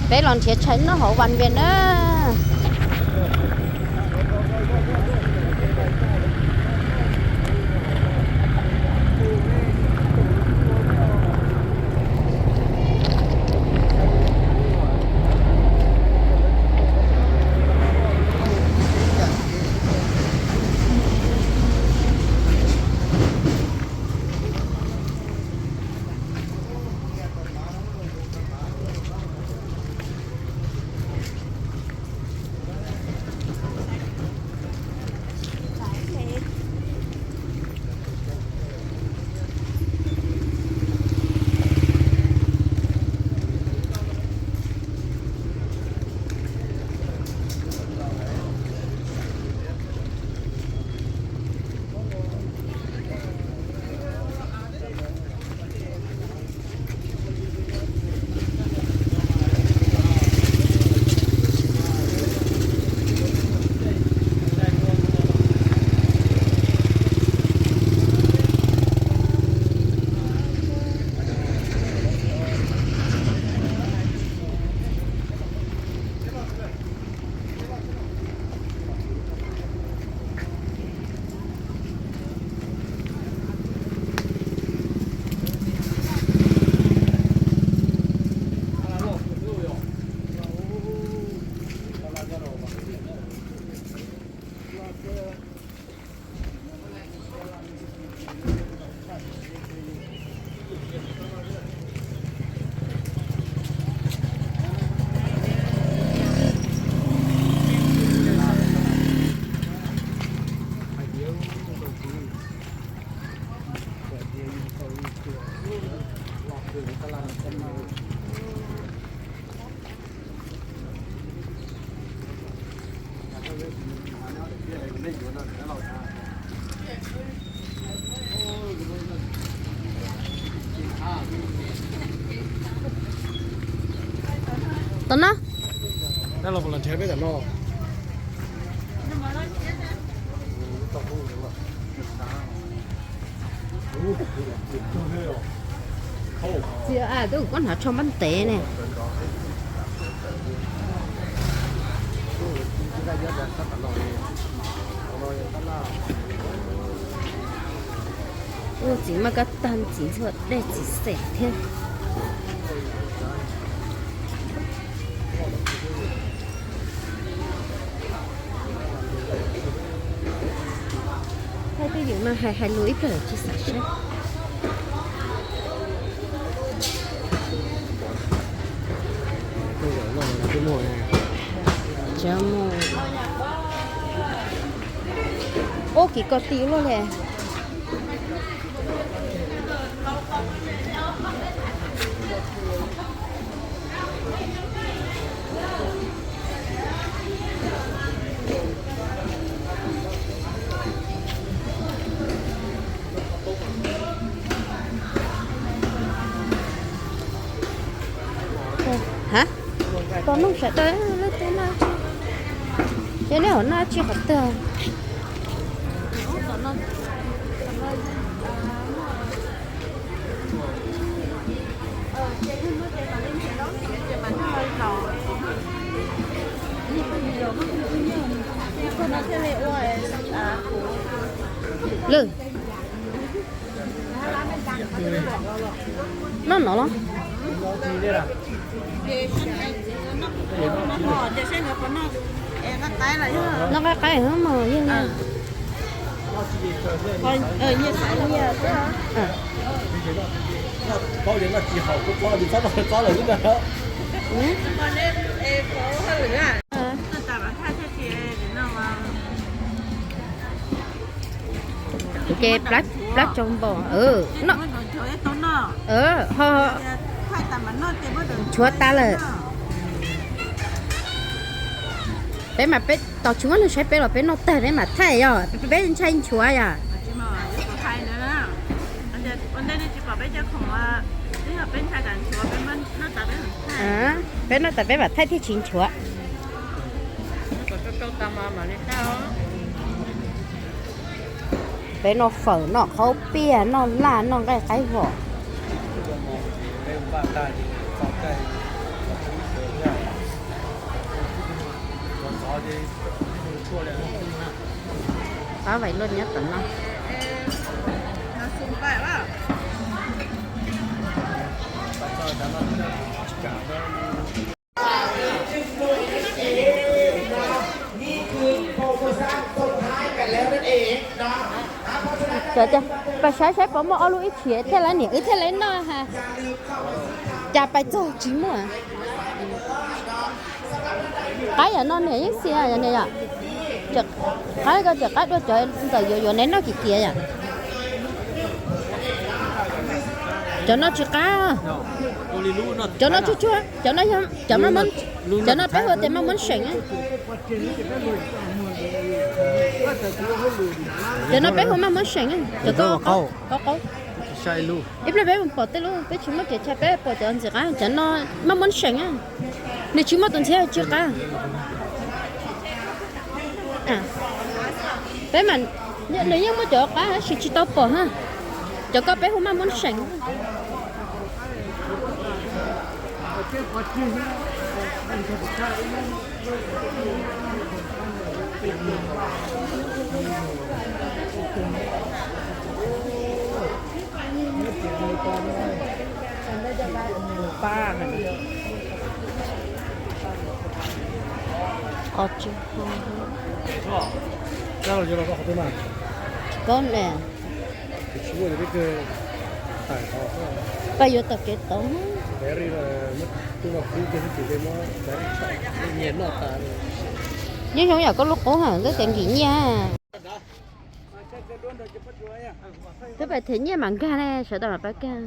Peb los nrhiav tshais noj hauv Van Viam na. Tom no. Txiv, twb kuv koj hnav tsho npab ntev ne. Ua txiv maj kab tag, txiv ntxhua dej txiv xeem thiab. Hais twj ywm no hais hais lus ib pliag lawm tsis xav saib. Ub, kis ko ti luaj li. Hab, tos noog sawv daws, leej twg noj tsi, ces nej hom noj tsi qhov twg. Lwm, noj no los? Noj qaib qaib mas yeej. Ces plab tsau npaum, ho nchuav tas lawm. Peb mas peb tos tsis muaj neeg saib peb los peb noj tag peb mam thaij yog peb ntshai nchuav yom. Peb noj tas peb mam thaij thiaj tsis nchuav. Peb noj fawm, noj qaub piaj, noj laj, noj nqaij qaib vom. Ua, peb ua npaj tag ces txog caij, txog peb ib tug, Qab vais luaj nyob tom no. Pab saib saib puas muaj ob lub ib tsam thiaj li niam wb thiaj li noj ha. Cas pais txog tsis muaj. Qab yam no niam yeej xia yom niam yom. Qab ko cov qab dua cov ntawm yuav yuav neb noj kim kiav yom. Cov no tsis qab. Cov no tsuag tsuag, cov no, cov no peb hu tias maj muab seem. Cov no peb hu maj muab seem, cov ko qaub qaub. Ib pliag peb mus pom tej lub, peb tsis muaj kev tshaj peb pom cov ntxim qab, cov no maj muab seem. Nws tsis muaj tus ntxhiab tsw qab. Peb mas, nws yeej muaj cov qab tab sis tsis tau pom ha. Cov ko peb hu maj muab seem. Tsis paub ne. Pab yuav tom kev tod. Yeej zoo yam koj lub qub hawm ntawd tias nkim nyiaj. Twb pais them nyiaj mam nkag ne, sawv daws mam pab kag.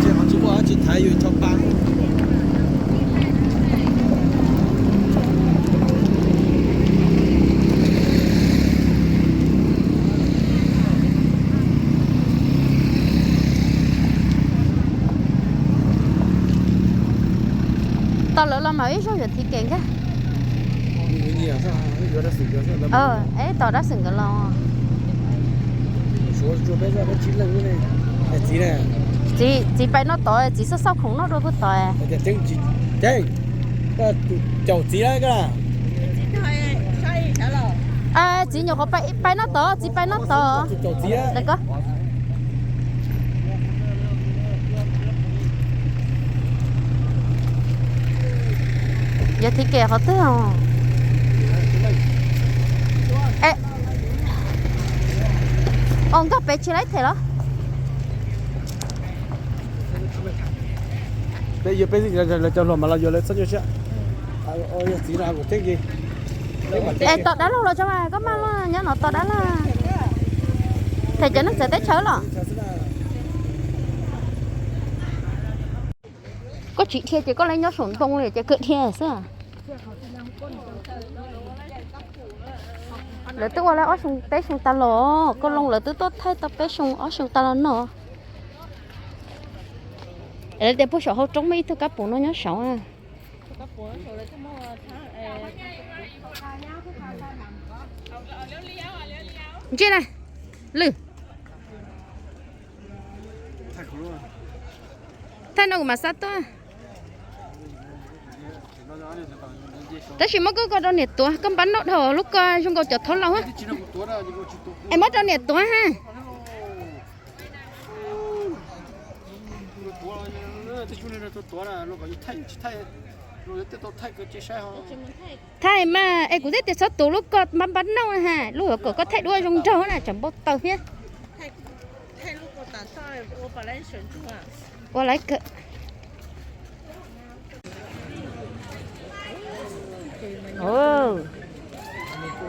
Tsis muaj dab tsi thaiv yus ib co pa. Tos lawv los mam ib zaug yuav thib kev nkag. Es tos dab xwm nkawd los. Txiv, txiv pais noj tod, txiv xauj xauj khoom noj dua puag tod. Caum txiv na. Txiv nyuam qhuav pais noj tod, txiv pais noj tod. Yog thib kev qhov twg? Os, nkag pem tsis laib them los? Peb yuav peb xwb, lawv cov hluas mas los yuav lawv txhob nyuaj siab. Es tom dab laug los tso mas, koj maj los nyob no tom dab laug. Them cov neeg txawv teb chaws los. Koj tsis dhia ces koj li nyob saum ntoo li ces kawg dhia xwb. Lawv twb ua lawv ob xyoo peb xyoo tas los, koj loo lawv twb tuaj thaij tau peb xyoo ob xyoo tas los no. Lawv tias puag saum hauv roob muaj ib tug kab pum no nyob saud. Ntsia na, lwm. Thaij no kuv mam xa tuaj. Tab sis muab koj ko rau niam tuav, koj npab noj dhau lub ko zoo nkaus cov thaub laus. Es muab rau niam tuav ha. Thaij mas, es kuv thiaj tias txhob tuav lub ko npab npab noj ha, lub kom koj thaij duab zoo nraug na, tsam npau taws thiab. Ua lawv kawg.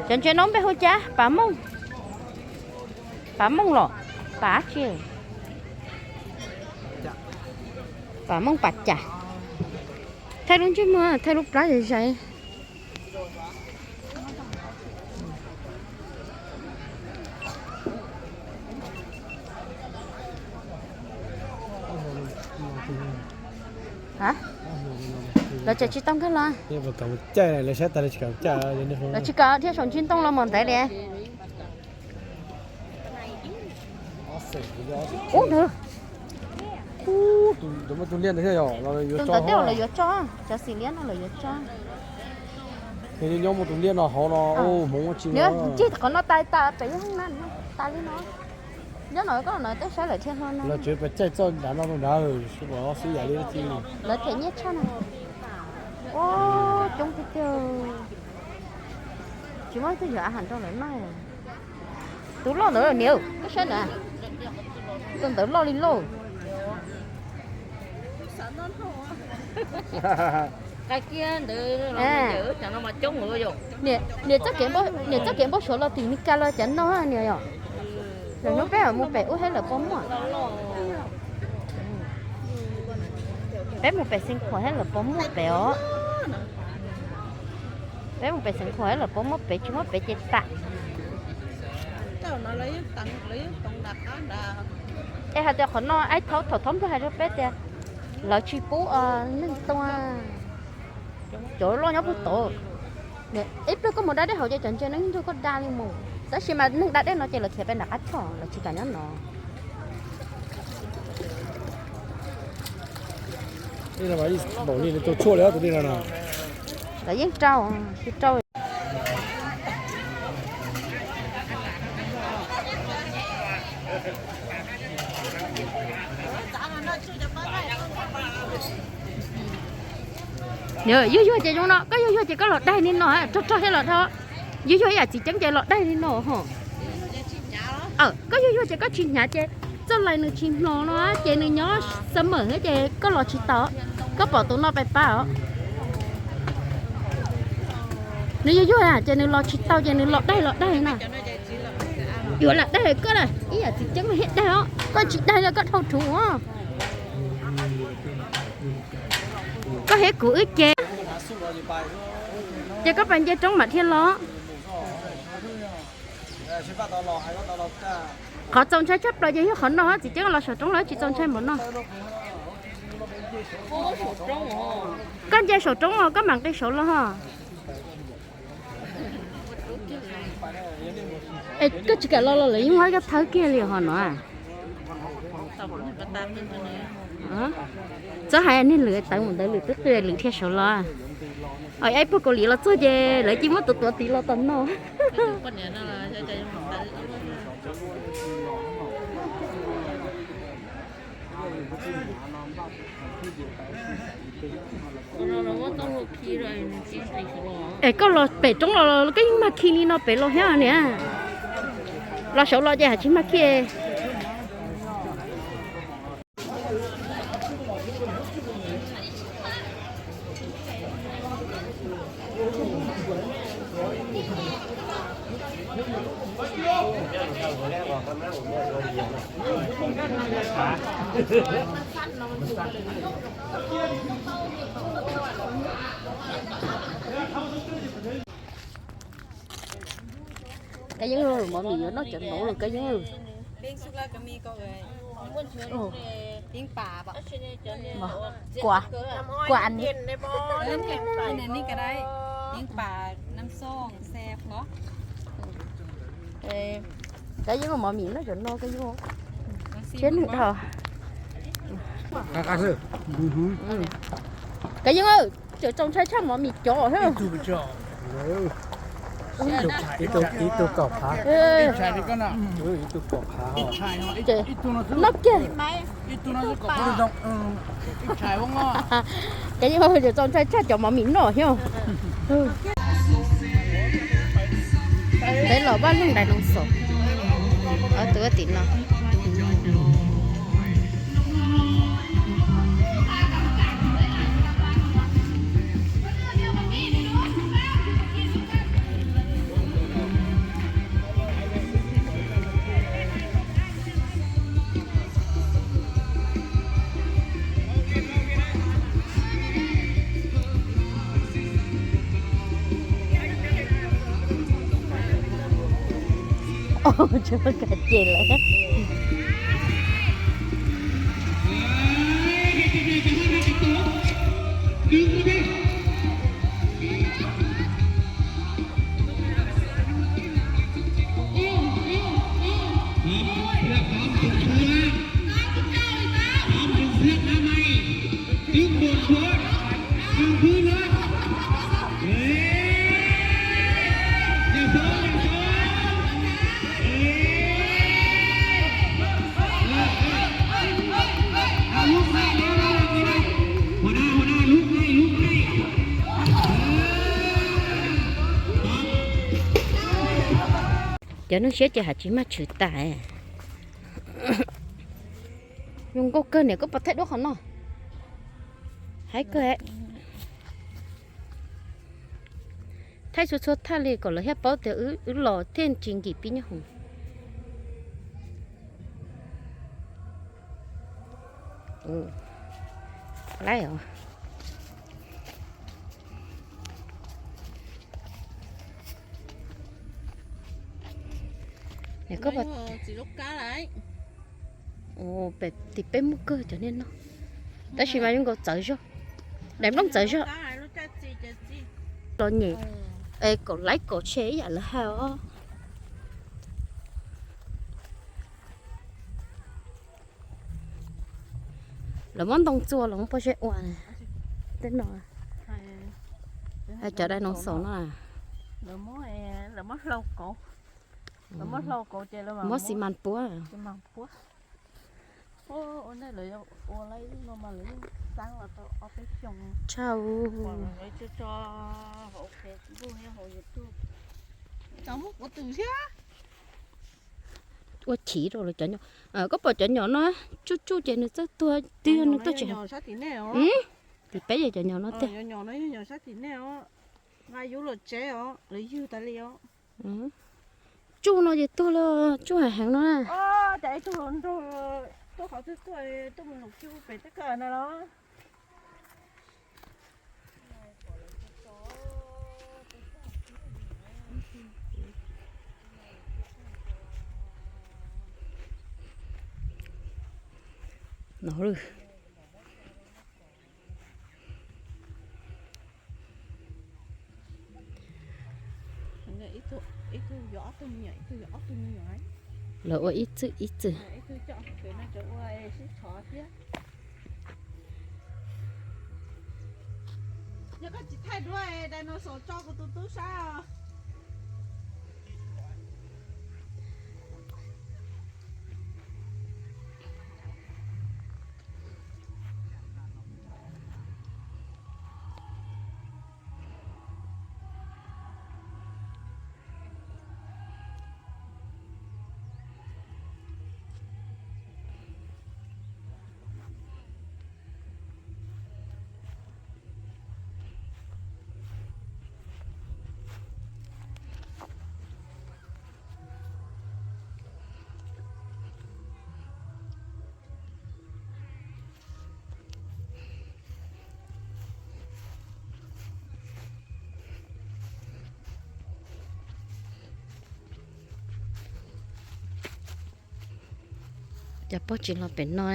Cov ntses no npe hu cas? Pas mooj. Pas mooj los? Pas tsi? Pas mooj pas cas? Thaij lub ntsej muag, thaij lub plab zais zais. Lawv tseem tsis tau nkag los. Lawv tsis kam thiab, saum ntsig ntoo los mus ntawd li. Ub ntawd. Tus ntawd tej lawv yuav tso, cov xim liab no lawv yuav tso. Nyob muaj tus liab no hauv no, hmoov tsis. Ncig qhov no tas tas pem yeej na, tas li no. Nyob no koj no tej saib lawv thiaj hlo no. Lawv tseem pes caij txoj nrad no rau nrad, xwb yam li. Lawv them nyiaj tshaj no. Ua coob tiag tiag. Tsis muaj ib tug yuav a has rau lawv noj. Tus loj ntawd niam, koj saib na. Tus ntawd loj li loj. Niam txoj kev npau suav los tim Mis Kas los cas no niam yom. Lawv hnub peb mus pem ub thiab lawv puas muaj. Peb mus pem Xeev Khuam thiab lawv puas muaj pem os. Peb mus pem Xeev Khuam thiab lawv puas muaj pem, tsis muaj pem ces tas. Es hais tias qhov no ib thaum thaum Nplog hais rau peb tias lawv tsis pub neeg tua. Cov loj nyob puag tod. Ib pliag koj mus da dej hauv ces cov ntses no yeej nrog koj da li mus. Tab sis mas neeg da dej no ces lawv khiav pem nram qab choj, lawv tsis kam nyob no. Npaum li tus tshuaj li tus dej no no. Lawv yeej rau, tsis rau. Yuag yuag ces zoo no, koj yuag yuag ces koj los daig li no, rog rog thiab los dhau. Yuag yuag ib yam txiv ceeb ces los daig li no ho. Koj yuag yuag ces koj tsis hnyav ces txoj lais nws tsis hmo no ces nws nyob summer thiab ces koj los tsis tau. Koj pom tus no pes pab os. Nws yuag yuag ces nws los tsis tau ces nws los daig los daig no. Yuav lam daig koj na, ib yam txiv ceeb thiab daig os, koj tsis daig los koj dhau rhuv os. Koj thiab kuv wb ces, ces koj pais nce roob mam thiaj los. Qhov txaus ntshai tshaj plaws ces yog qhov no, txiv ceeb los saum roob los tsis txaus ntshai npaum no. Koj nce saum roob los koj mam nqis saud los ho. Es koj tsis kam los los lawv yeej muab koj thawb kiag li ho no. Txhob hais niag lwm tawv mus ntawd lwm twb qw lwm thiaj saud los. Ib puag Kaus Lim los txog ces lawv cia muab tuav tuav tiv los tom no. Es koj los pem roob los koj yeej mag khi li no pem los thiab niam. Los saud los ces hais tsis mag khi. Koj Yeeb, mov mis yuav noj cov npaum los Koj Yeeb. Kua, kua ni. Koj Yeeb, mov mis noj cov no Koj Yeeb. Siab nws dhau. Koj Yeeb, tseem txaus ntshai tshaj mov mis cov thiab. Ib tug kaum phav. Ib tug kaum phav. Noj kiag. Koj Yeeb, tseem txaus ntshai tshaj cov mov mis noj thiab. Peb los vaj loog dais noo xaum. Ob tug tim no. Tsis muaj kab ces lawm. Cov neeg siab ces hais tsis mag tshwm tas. Zoo nkauj kawg niam, koj puas thaij duab qhov no? Haib kawg. Thaij txhua txhua thaj li kom lawv thiaj paub tias wb los thiaj tsis nkim pib nyob hoom. Laib os. Pem tim peb muaj kawg cov niag no, tab sis mas zoo nkaus txawv zog, daim nplooj txawv zog. Los nyem es kaum laib kaum tsheb ib yam lawv hais os. Lawv muab ntoo txua los muab pob zeb ua tej no. Cov dinosaur no, muab xi mas puab. Tshaj. Ua chiv rau lawv cov nyom. Koj pom cov nyom no tsuj tsuj ces nws txawj tuag twg nws tuaj tsis. Tim peb yog cov nyom no tiag. Tsuj no ces tuag li, tsuj heev heev no na. No. Lawv ua ib txwm ib txwm. Yog koj tsis thaij duab, dinosaur tso kuv tus tub saib os. Cas pog tsis los pem no?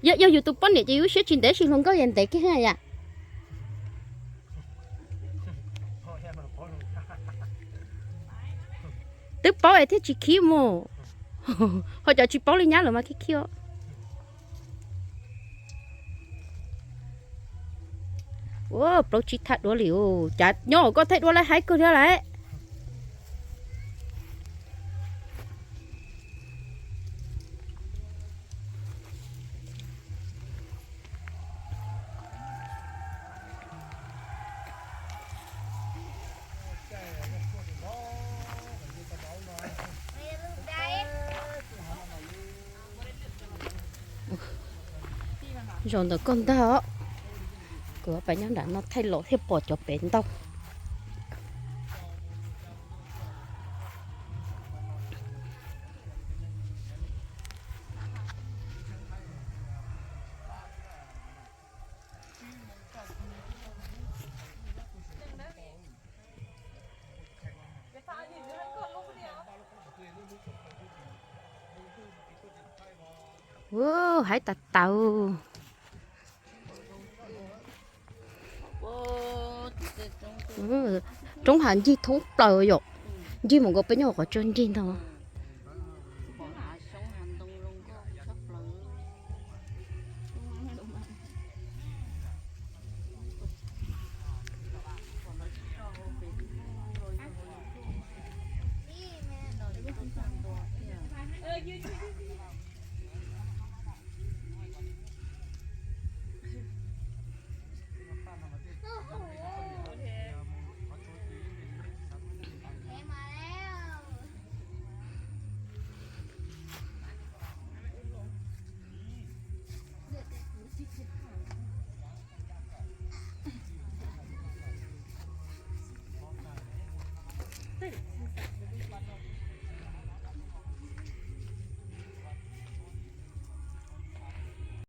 Yog yus tus poj niam ces yus siab tsis ntev, sis hluas nkauj yam ntev kiag yam. Twb paub es thiaj tsis khib mus, ho cov tsis paub li nyab lawm mas khib khib. Ua plaub tsib thaj duab li, cas nyob koj thaij duab lawv haib kawg thiab lawm. Zaum ntawm koj ntag os, kuv pais nyob nram no thaij los thiaj pom cov pem ntau. Haib tas tau. Roob hav ncig thoob plaws yom. Ncig mus nkaus peb nyob qhov tsua ncig ntag.